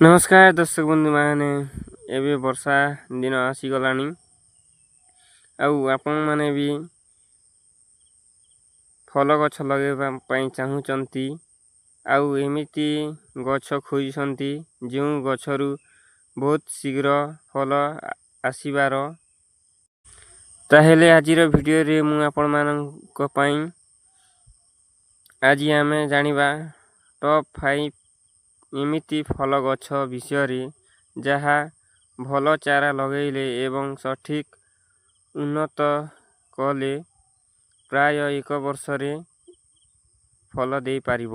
ନମସ୍କାର ଦର୍ଶକ ବନ୍ଧୁମାନେ। ଏବେ ବର୍ଷା ଦିନ ଆସିଗଲାଣି ଆଉ ଆପଣମାନେ ବି ଫଳ ଗଛ ଲଗାଇବା ପାଇଁ ଚାହୁଁଛନ୍ତି ଆଉ ଏମିତି ଗଛ ଖୋଜୁଛନ୍ତି, ଯେଉଁ ଗଛରୁ ବହୁତ ଶୀଘ୍ର ଫଳ ଆସିବାର। ତାହେଲେ ଆଜିର ଭିଡ଼ିଓରେ ମୁଁ ଆପଣମାନଙ୍କ ପାଇଁ ଆଜି ଆମେ ଜାଣିବା ଟପ୍ 5 ଏମିତି ଫଳ ଗଛ ବିଷୟରେ, ଯାହା ଭଲ ଚାରା ଲଗାଇଲେ ଏବଂ ସଠିକ୍ ଉନ୍ନତ କଲେ ପ୍ରାୟ ଏକ ବର୍ଷରେ ଫଳ ଦେଇପାରିବ।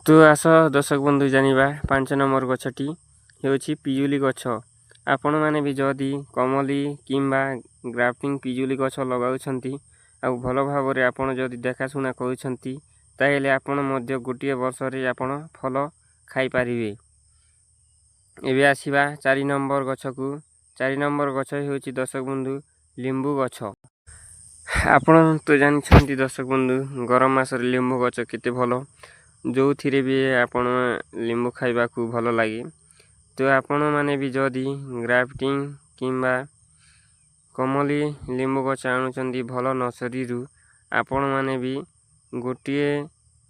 ତ ଆସ ଦର୍ଶକ ବନ୍ଧୁ, ଜାଣିବା। 5 ନମ୍ବର ଗଛଟି ହେଉଛି ପିଜୁଳି ଗଛ। ଆପଣମାନେ ବି ଯଦି କମଲି କିମ୍ବା ଗ୍ରାଫ୍ଟିଂ ପିଜୁଳି ଗଛ ଲଗାଉଛନ୍ତି ଆଉ ଭଲ ଭାବରେ ଆପଣ ଯଦି ଦେଖାଶୁଣା କରୁଛନ୍ତି, ତାହେଲେ ଆପଣ ମଧ୍ୟ ଗୋଟିଏ ବର୍ଷରେ ଆପଣ ଫଳ ଖାଇପାରିବେ। ଏବେ ଆସିବା 4 ନମ୍ବର ଗଛକୁ। 4 ନମ୍ବର ଗଛ ହେଉଛି, ଦର୍ଶକ ବନ୍ଧୁ, ଲେମ୍ବୁ ଗଛ। ଆପଣ ତ ଜାଣିଛନ୍ତି ଦର୍ଶକ ବନ୍ଧୁ, ଗରମ ମାସରେ ଲେମ୍ବୁ ଗଛ କେତେ ଭଲ। ଯେଉଁଥିରେ ବି ଆପଣ ଲେମ୍ବୁ ଖାଇବାକୁ ଭଲ ଲାଗେ। ତ ଆପଣମାନେ ବି ଯଦି ଗ୍ରାଫ୍ଟିଂ କିମ୍ବା କମଲି ଲେମ୍ବୁ ଗଛ ଆଣୁଛନ୍ତି ଭଲ ନର୍ସରୀରୁ, ଆପଣମାନେ ବି ଗୋଟିଏ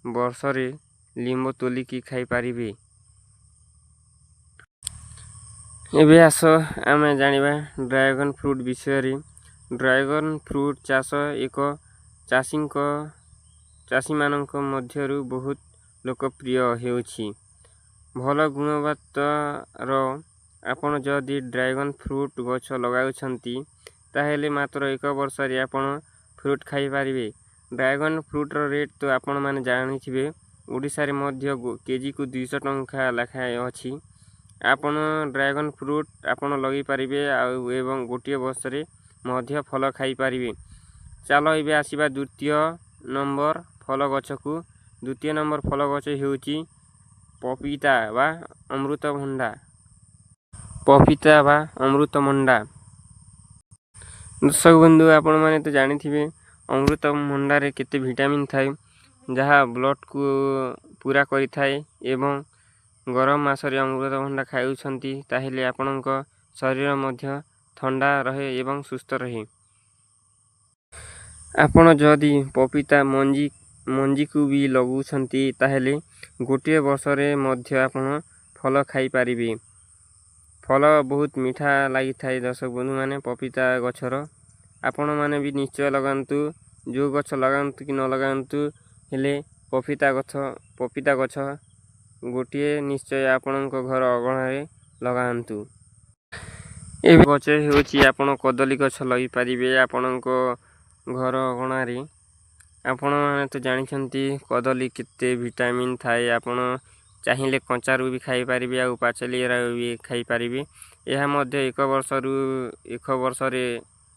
ବର୍ଷରେ ଲେମ୍ବୁ ତୋଳିକି ଖାଇପାରିବେ। ଏବେ ଆସ ଆମେ ଜାଣିବା ଡ୍ରାଗନ୍ ଫ୍ରୁଟ୍ ବିଷୟରେ। ଡ୍ରାଗନ୍ ଫ୍ରୁଟ୍ ଚାଷ ଏକ ଚାଷୀମାନଙ୍କ ମଧ୍ୟରୁ ବହୁତ ଲୋକପ୍ରିୟ ହେଉଛି। ଭଲ ଗୁଣବତ୍ତାର ଆପଣ ଯଦି ଡ୍ରାଗନ୍ ଫ୍ରୁଟ୍ ଗଛ ଲଗାଉଛନ୍ତି, ତାହେଲେ ମାତ୍ର ଏକ ବର୍ଷରେ ଆପଣ ଫ୍ରୁଟ୍ ଖାଇପାରିବେ। ଡ୍ରାଗନ୍ ଫ୍ରୁଟ୍ର ରେଟ୍ ତ ଆପଣମାନେ ଜାଣିଥିବେ, ଓଡ଼ିଶାରେ ମଧ୍ୟ କେଜିକୁ 200 ଟଙ୍କା ଲେଖାଏଁ ଅଛି। ଆପଣ ଡ୍ରାଗନ୍ ଫ୍ରୁଟ୍ ଆପଣ ଲଗାଇ ପାରିବେ ଆଉ ଏବଂ ଗୋଟିଏ ବର୍ଷରେ ମଧ୍ୟ ଫଳ ଖାଇପାରିବେ। ଚାଲ ଏବେ ଆସିବା ଦ୍ୱିତୀୟ ନମ୍ବର ଫଳ ଗଛକୁ। ଦ୍ୱିତୀୟ ନମ୍ବର ଫଳ ଗଛ ହେଉଛି ପପିତା ବା ଅମୃତଭଣ୍ଡା। ପପିତା ବା ଅମୃତଭଣ୍ଡା। ଦର୍ଶକ ବନ୍ଧୁ, ଆପଣମାନେ ତ ଜାଣିଥିବେ ଅମୃତଭଣ୍ଡାରେ କେତେ ଭିଟାମିନ୍ ଥାଏ, ଯାହା ବ୍ଲଡ଼କୁ ପୂରା କରିଥାଏ। ଏବଂ ଗରମ ମାସରେ ଅମୃତଭଣ୍ଡା ଖାଉଛନ୍ତି, ତାହେଲେ ଆପଣଙ୍କ ଶରୀର ମଧ୍ୟ ଥଣ୍ଡା ରହେ ଏବଂ ସୁସ୍ଥ ରହେ। ଆପଣ ଯଦି ପପିତା ମଞ୍ଜିକୁ ବି ଲଗାଉଛନ୍ତି, ତାହେଲେ ଗୋଟିଏ ବର୍ଷରେ ମଧ୍ୟ ଆପଣ ଫଳ ଖାଇପାରିବେ। ଫଳ ବହୁତ ମିଠା ଲାଗିଥାଏ ଦର୍ଶକ ବନ୍ଧୁମାନେ, ପପିତା ଗଛର। ଆପଣମାନେ ବି ନିଶ୍ଚୟ ଲଗାନ୍ତୁ। ଯେଉଁ ଗଛ ଲଗାନ୍ତୁ କି ନ ଲଗାନ୍ତୁ, ହେଲେ ପପିତା ଗଛ ଗୋଟିଏ ନିଶ୍ଚୟ ଆପଣଙ୍କ ଘର ଅଗଣାରେ ଲଗାନ୍ତୁ। ଏବେ ଗଛ ହେଉଛି, ଆପଣ କଦଳୀ ଗଛ ଲଗାଇପାରିବେ ଆପଣଙ୍କ ଘର ଅଗଣାରେ। ଆପଣମାନେ ତ ଜାଣିଛନ୍ତି କଦଳୀ କେତେ ଭିଟାମିନ୍ ଥାଏ। ଆପଣ ଚାହିଁଲେ କଞ୍ଚାରୁ ବି ଖାଇପାରିବେ ଆଉ ପାଚିଲାରୁ ବି ଖାଇପାରିବେ। ଏହା ମଧ୍ୟ ଏକ ବର୍ଷରେ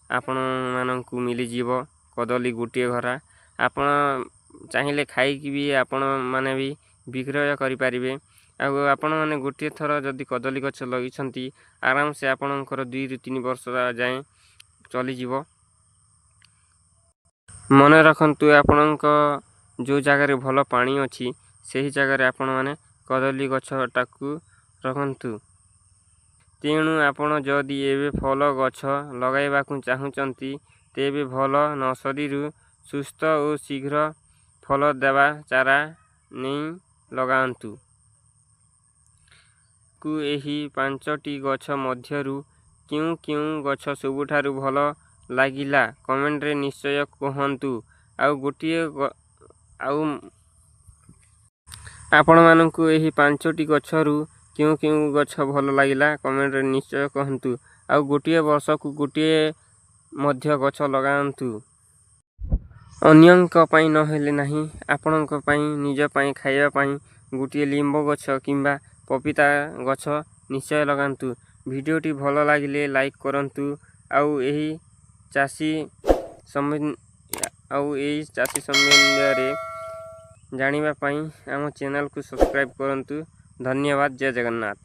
ଆପଣମାନଙ୍କୁ ମିଳିଯିବ କଦଳୀ ଗୋଟିଏ ଘରା। ଆପଣ ଚାହିଁଲେ ଖାଇକି ବି ଆପଣମାନେ ବି ବିକ୍ରୟ କରିପାରିବେ। ଆଉ ଆପଣମାନେ ଗୋଟିଏ ଥର ଯଦି କଦଳୀ ଗଛ ଲଗାଇଛନ୍ତି, ଆରାମସେ ଆପଣଙ୍କର 2ରୁ 3 ବର୍ଷ ଯାଏଁ ଚଳିଯିବ। ମନେ ରଖନ୍ତୁ, ଆପଣଙ୍କ ଯେଉଁ ଜାଗାରେ ଭଲ ପାଣି ଅଛି, ସେହି ଜାଗାରେ ଆପଣମାନେ କଦଳୀ ଗଛଟାକୁ ରଖନ୍ତୁ। ତେଣୁ ଆପଣ ଯଦି ଏବେ ଫଳ ଗଛ ଲଗାଇବାକୁ ଚାହୁଁଛନ୍ତି, ତେବେ ଭଲ ନର୍ସରୀରୁ ସୁସ୍ଥ ଓ ଶୀଘ୍ର ଫଳ ଦେବା ଚାରା ନେଇ ଲଗାନ୍ତୁ। ଏହି ପାଞ୍ଚଟି ଗଛ ମଧ୍ୟରୁ କେଉଁ କେଉଁ ଗଛ ସବୁଠାରୁ ଭଲ ଲାଗିଲା, କମେଣ୍ଟରେ ନିଶ୍ଚୟ କୁହନ୍ତୁ। ଆଉ ଗୋଟିଏ ଆଉ ଆପଣମାନଙ୍କୁ ଏହି ପାଞ୍ଚଟି ଗଛରୁ କେଉଁ କେଉଁ ଗଛ ଭଲ ଲାଗିଲା, କମେଣ୍ଟରେ ନିଶ୍ଚୟ କୁହନ୍ତୁ। ଆଉ ଗୋଟିଏ ବର୍ଷକୁ ଗୋଟିଏ ମଧ୍ୟ ଗଛ ଲଗାନ୍ତୁ। ଅନ୍ୟଙ୍କ ପାଇଁ ନହେଲେ ନାହିଁ, ଆପଣଙ୍କ ପାଇଁ, ନିଜ ପାଇଁ, ଖାଇବା ପାଇଁ ଗୋଟିଏ ଲିମ୍ବ ଗଛ କିମ୍ବା ପପିତା ଗଛ ନିଶ୍ଚୟ ଲଗାନ୍ତୁ। ଭିଡ଼ିଓଟି ଭଲ ଲାଗିଲେ ଲାଇକ୍ କରନ୍ତୁ ଆଉ ଏହି ଚାଷୀ ସମ୍ବନ୍ଧରେ ଜାଣିବା ପାଇଁ ଆମ ଚ୍ୟାନେଲକୁ ସବସ୍କ୍ରାଇବ୍ କରନ୍ତୁ। ଧନ୍ୟବାଦ। ଜୟ ଜଗନ୍ନାଥ।